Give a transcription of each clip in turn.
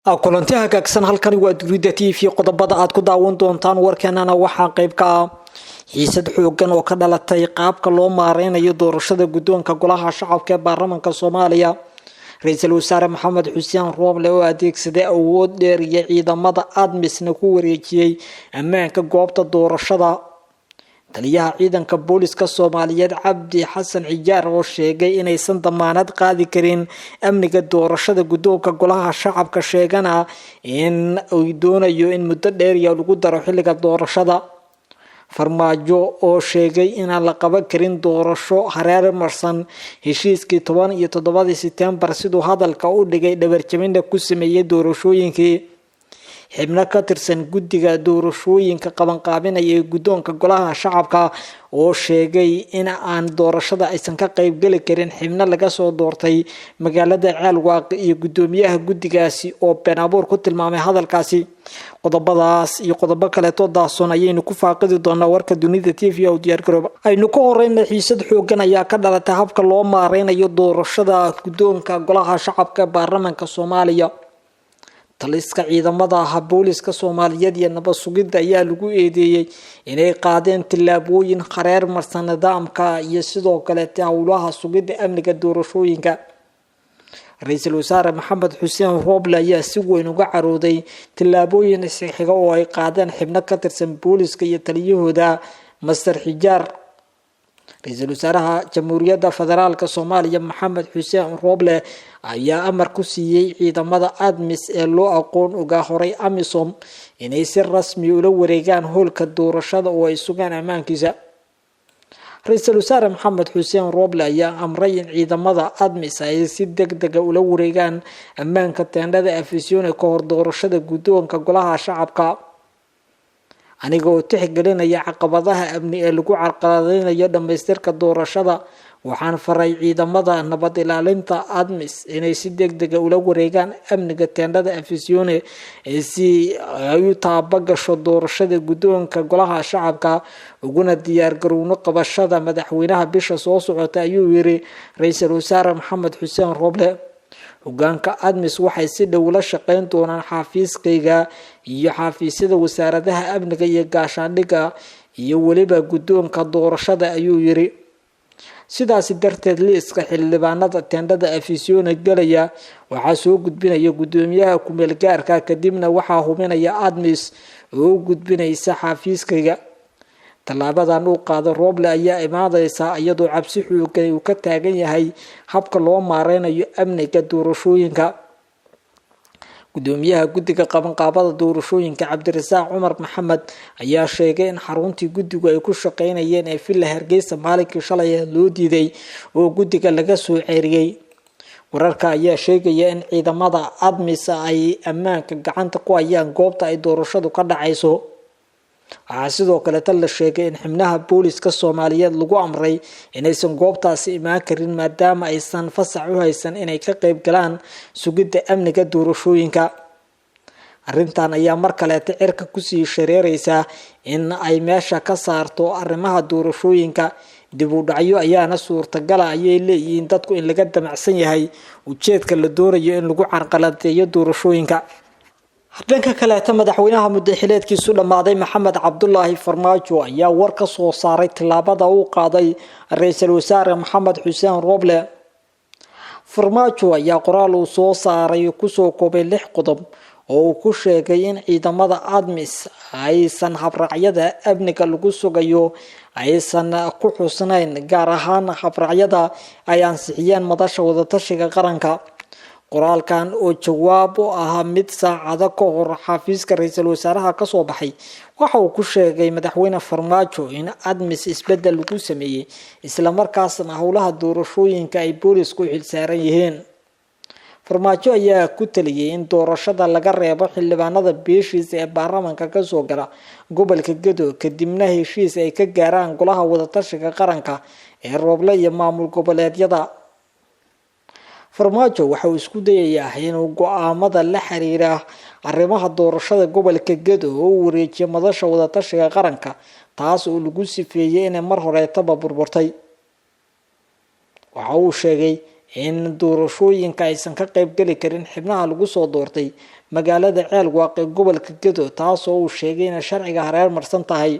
Kulanti hagaagsan. Halkani waa Dunida TV. Qodobada aad ku daawan doontaan warkeenana waxaa qayb ka ah xiisad xoogan oo ka dhalatay qaabka loo maareynayo doorashada guddoonka Golaha Shacabka ee Baarlamaanka Soomaaliya. Ra-iisul Wasaare Maxamed Xuseen Rooble oo adeegsaday awood dheer iyo ciidamada ATMIS-na ku wareejiyey ammaanka goobta doorashada. Taliyaha ciidanka booliska Soomaaliyeed Cabdi Xasan Xijaar oo sheegay inaysan damaanad qaadi karin amniga doorashada guddoonka Golaha Shacabka, sheegana in uu doonayo in muddo dheeriya lagu daro xilliga doorashada. Farmaajo oo sheegay inaan la qaban karin doorasho hareer marsan heshiiskii 17-dii Setembar, siduu hadalka u dhigay, dhabarjabina ku sameeyey doorashooyinkii. Xibno ka tirsan guddiga doorashooyinka qabanqaabinaya ee guddoonka Golaha Shacabka oo sheegay in aan doorashada aysan ka qeybgeli karin xibno laga soo doortay magaalada Ceelwaaq, iyo guddoomiyaha guddigaasi oo been abuur ku tilmaamay hadalkaasi. Qodobadaas iyo qodobo kaleeto daason ayaynu ku faaqidi doonaa warka Dunida TV oo diyaargarooba. Aynu ka horeyna, xiisad xoogan ayaa ka dhalatay habka loo maareynayo doorashada guddoonka Golaha Shacabka ee Baarlamaanka Soomaaliya. Taliska ciidamada booliska Soomaaliyeed iyo nabad sugidda ayaa lagu eedeeyey inay qaadeen tillaabooyin hareer marsan nidaamka iyo sidoo kaleete howlaha sugidda amniga doorashooyinka. Ra-iisul Wasaare Maxamed Xuseen Rooble ayaa si weyn uga carooday tillaabooyin isxiga oo ay qaadeen xibno ka tirsan booliska iyo taliyahooda Master Xijaar. Ra-iisul Wasaaraha Jamhuuriyadda Federaalka Soomaaliya Maxamed Xuseen Rooble ayaa amar ku siiyey ciidamada ATMIS ee loo aqoon ogaa horay AMISOM inay si rasmi ula wareegaan hoolka doorashada oo ay sugaan ammaankiisa. Ra-iisul Wasaare Maxamed Xuseen Rooble ayaa amray in ciidamada ATMIS ay si deg dega ula wareegaan ammaanka teendhada Afisyoone ka hor doorashada guddoonka Golaha Shacabka. "Aniga oo tixgelinaya caqabadaha amni ee lagu carqaladeynayo dhamaystirka doorashada, waxaan faray ciidamada nabad ilaalinta ATMIS inay si deg dega ula wareegaan amniga teendhada Afisyoone si ay u taabagasho doorashada guddoonka Golaha Shacabka, uguna diyaargarowno qabashada madaxweynaha bisha soo socota," ayuu yiri Ra-iisul Wasaare Maxamed Xuseen Rooble. "Hogaanka ATMIS waxay si dhow la shaqeyn doonaan xafiiskayga iyo xafiisyada wasaaradaha amniga iyo gaashaandhigga iyo weliba guddoonka doorashada," ayuu yiri. "Sidaasi darteed, liiska xildhibaanada teendhada Afisyoone gelaya waxaa soo gudbinaya guddoomiyaha kumeel gaarka, kadibna waxaa hubinaya ATMIS oo u gudbinaysa xafiiskayga." Tallaabadan uu qaado Rooble ayaa imaaneysa iyadoo cabsi xoogan uu ka taagan yahay habka loo maareynayo amniga doorashooyinka. Gudoomiyaha guddiga qabanqaabada doorashooyinka Cabdirasaaq Cumar Maxamed ayaa sheegay in xaruntii guddigu ay ku shaqeynayeen ee Villa Hargeysa maalinkii shalay loo diiday oo guddiga laga soo ceeriyey. Wararka ayaa sheegaya in ciidamada ATMIS ay ammaanka gacanta ku hayaan goobta ay doorashadu ka dhacayso. Waxaa sidoo kaleeta la sheegay in xubnaha booliska Soomaaliyeed lagu amray inaysan goobtaasi imaan karin, maadaama aysan fasax u haysan inay ka qeyb galaan sugidda amniga doorashooyinka. Arrintan ayaa mar kaleeta cirka kusii shareereysa in ay meesha ka saarto arrimaha doorashooyinka. Dib u dhacyo ayaana suurtagala, ayay leeyihiin dadku, in laga damacsan yahay ujeedka la doonayo in lagu carqaladeeyo doorashooyinka. Dhanka kaleeta, madaxweynaha muddaxileedkiisu dhammaaday Maxamed Cabdulaahi Farmaajo ayaa war ka soo saaray tillaabada uu qaaday Ra-iisul Wasaare Maxamed Xuseen Rooble. Farmaajo ayaa qoraal uu soo saaray kusoo koobay lix qodob oo uu ku sheegay in ciidamada ATMIS aysan habraacyada amniga lagu sugayo aysan ku xusnayn, gaar ahaan habraacyada ay ansixiyeen Madasha Wadatashiga Qaranka. Qoraalkan oo jawaab u ahaa mid saacado ka hor xafiiska ra-iisul wasaaraha kasoo baxay, waxa uu ku sheegay madaxweyne Farmaajo in ATMIS isbedel lagu sameeyey, islamarkaasna howlaha doorashooyinka ay boolisku u xilsaaran yihiin. Farmaajo ayaa ku taliyey in doorashada laga reebo xildhibaanada beeshiisa ee baarlamaanka kasoo gala gobolka Gedo, kadibna heshiis ay ka gaaraan Golaha Wadatashiga Qaranka ee Rooble iyo maamul goboleedyada. Farmaajo waxa uu isku dayayaa inuu go-aamada la xiriira arrimaha doorashada gobolka Gedo oo u wareejiyo Madasha Wadatashiga Qaranka, taas oo lagu sifeeyey inay mar horeetaba burburtay. Waxa uu sheegay in doorashooyinka aysan ka qeybgeli karin xibnaha lagu soo doortay magaalada Ceelwaaq ee gobolka Gedo, taasoo uu sheegay inay sharciga hareer marsan tahay.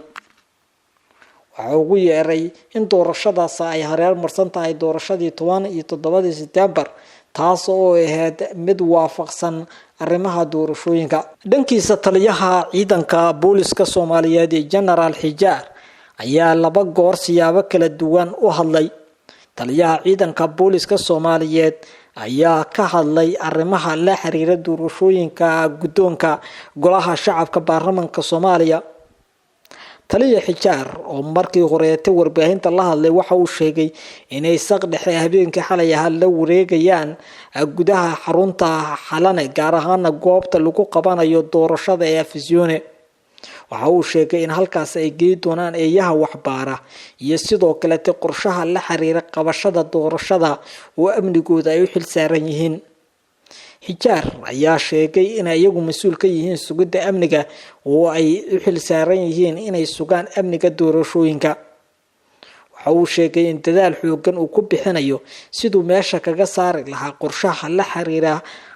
Waxa ugu yeeray in doorashadaas ay hareer marsan tahay doorashadii 17 Sebtembar, taas oo ahayd mid waafaqsan arrimaha doorashooyinka. Dhankiisa, taliyaha ciidanka booliska Soomaaliyeed ee Genaraal Xijaar ayaa laba goor siyaabo kala duwan u hadlay. Taliyaha ciidanka booliska Soomaaliyeed ayaa ka hadlay arrimaha la xiriira doorashooyinka guddoonka golaha shacabka baarlamaanka Soomaaliya. Taliya Xijaar oo markii horeetay warbaahinta la hadlay waxa uu sheegay inay saq dhexe habeenkii xalay ahaa la wareegayaan gudaha xarunta Xalane, gaar ahaana goobta lagu qabanayo doorashada ee Afisyoone. Waxa uu sheegay in halkaas ay gey doonaan eeyaha waxbaara iyo sidoo kalete qorshaha la xiriira qabashada doorashada oo amnigooda ay u xilsaaran yihiin. Xijaar ayaa sheegay inay iyagu mas-uul ka yihiin sugidda amniga oo ay u xilsaaran yihiin inay sugaan amniga doorashooyinka. Waxa uu sheegay in dadaal xoogan uu ku bixinayo siduu meesha kaga saari lahaa qorshaha la xiriira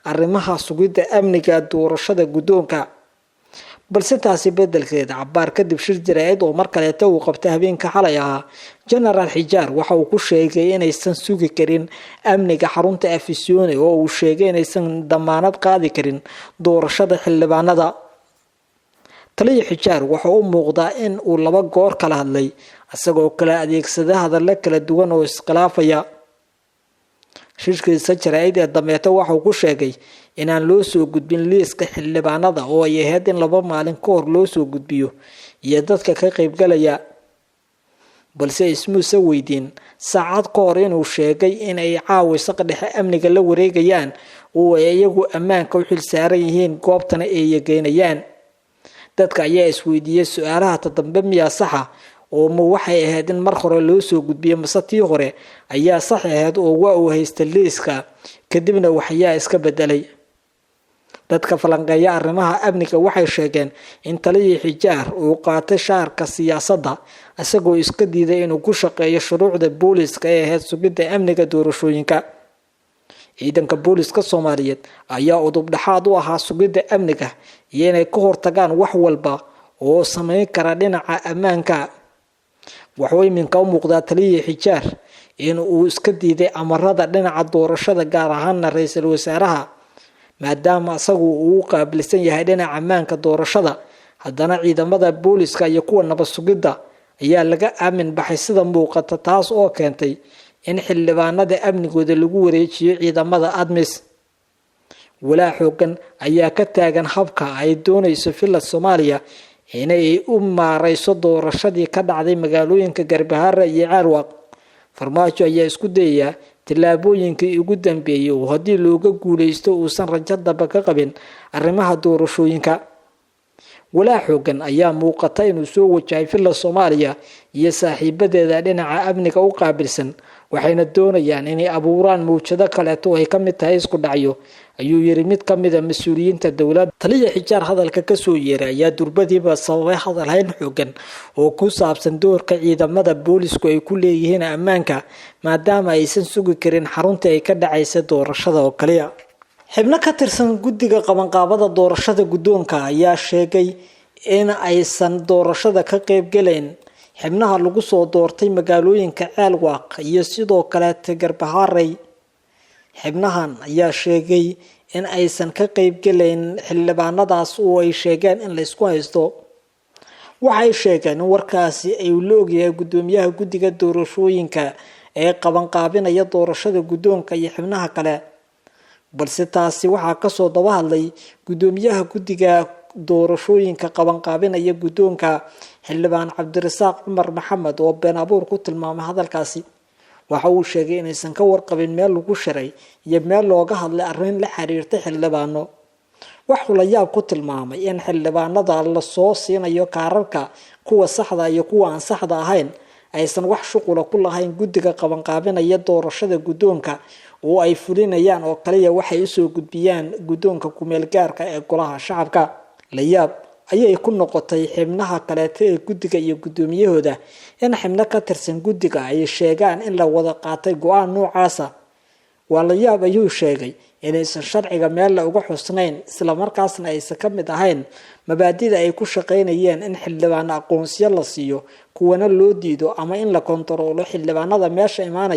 arrimaha sugidda amniga doorashada guddoonka. Balse taasi bedelkeeda, cabaar kadib shir jaraa'id oo mar kaleeta uu qabtay habeenka xalay ahaa, Genaraal Xijaar waxa uu ku sheegay inaysan sugi karin amniga xarunta Afisyoone oo uu sheegay inaysan damaanad qaadi karin doorashada xildhibaanada. Taliya Xijaar waxa u muuqdaa in uu laba goor kala hadlay, isagoo kala adeegsada hadallo kala duwan oo iskhilaafaya. Shirkiisa jaraa'id ee dameeto waxauu ku sheegay inaan loo soo gudbin liiska xildhibaanada oo ay ahayd in 2 maalin ka hor loo soo gudbiyo iyo dadka ka qaybgalaya, balse ismuuse weydiin saacad ka hor inuu sheegay in ay caawa saq dhexe amniga la wareegayaan oo ay iyagu ammaanka u xilsaaran yihiin goobtana ay yageynayaan. Dadka ayaa isweydiiyey su-aalaha tadambe miyaa saxa oo ma waxay ahayd in mar hore loo soo gudbiyo, mase tii hore ayaa sax ahayd oo waa uu haysta liiska kadibna waxyaa iska bedelay. Dadka falanqeeya arrimaha amniga waxay sheegeen in taliyii Xijaar uu qaatay shaarka siyaasadda, isagoo iska diiday inuu ku shaqeeyo shuruucda booliska ee ahayd sugidda amniga doorashooyinka. Ciidanka booliska Soomaaliyeed ayaa udub dhexaad u ahaa sugidda amniga iyo inay ka hortagaan wax walba oo sameyn kara dhinaca ammaanka. Wuxuu iminka u muuqdaa taliyii Xijaar in uu iska diiday amarada dhinaca doorashada, gaar ahaana ra-iisul wasaaraha, maadaama isagu uu u qaabilsan yahay dhinaca ammaanka doorashada. Haddana ciidamada booliska iyo kuwa nabad sugidda ayaa laga aamin baxay sida muuqata, taas oo keentay in xildhibaanada amnigooda lagu wareejiyo ciidamada ADMIS. Walaa xoogan ayaa ka taagan habka ay doonayso Villa Soomaaliya inay u maareyso doorashadii ka dhacday magaalooyinka Garbaharre iyo Ceelwaaq. Farmaajo ayaa isku dayaya tillaabooyinkii ugu dambeeyay oo haddii looga guuleysto uusan rajo daba ka qabin arrimaha doorashooyinka. Walaa xoogan ayaa muuqata inuu soo wajahay Villa Soomaaliya iyo saaxiibadeeda dhinaca amniga u qaabilsan, waxayna doonayaan inay abuuraan mawjado kaleeto oo ay ka mid tahay isku dhacyo, ayuu yiri mid ka mid a mas-uuliyiinta dowladda. Taliya Xijaar hadalka kasoo yeeray ayaa durbadiiba sababay hadal hayn xoogan oo ku saabsan doorka ciidamada boolisku ay ku leeyihiin ammaanka, maadaama aysan sugi karin xaruntii ay ka dhacaysa doorashada oo kaliya. Xibno ka tirsan guddiga qabanqaabada doorashada guddoonka ayaa sheegay in aysan doorashada ka qaybgalayn xibnaha lagu soo doortay magaalooyinka Ceelwaaq iyo sidoo kaleete Garbaharey. Xibnahan ayaa sheegay in aysan ka qaybgalayn xildhibaanadaas oo ay sheegeen in la isku haysto. Waxay sheegeen in warkaasi ay la ogyahay guddoomiyaha guddiga doorashooyinka ee qabanqaabinaya doorashada guddoonka iyo xibnaha kale, balse taasi waxaa kasoo daba hadlay guddoomiyaha guddiga doorashooyinka qabanqaabinaya guddoonka xildhibaan Cabdirasaaq Cumar Maxamed oo been abuur ku tilmaamay hadalkaasi. Waxa uu sheegay inaysan ka warqabin meel lagu shiray iyo meel looga hadlay arrin la xiriirta xildhibaano. Wuxuu la yaab ku tilmaamay in xildhibaanada lasoo siinayo kaararka kuwa saxda iyo kuwa aan saxda ahayn aysan wax shuqula ku lahayn guddiga qabanqaabinaya doorashada guddoonka oo ay fulinayaan oo kaliya waxay usoo gudbiyaan guddoonka kumeel gaarka ee golaha shacabka. La yaab ayay ku noqotay xibnaha kaleeta ee guddiga iyo guddoomiyahooda in xibno ka tirsan guddiga ay sheegaan in la wada qaatay go-aan noocaasa. Waa la yaab, ayuu sheegay, inaysan sharciga meelle uga xusnayn, islamarkaasna aysan ka mid ahayn mabaadida ay ku shaqaynayeen in xildhibaano aqoonsiyo la siiyo kuwana loo diido ama in la kontaroolo xildhibaanada meesha imaanaya.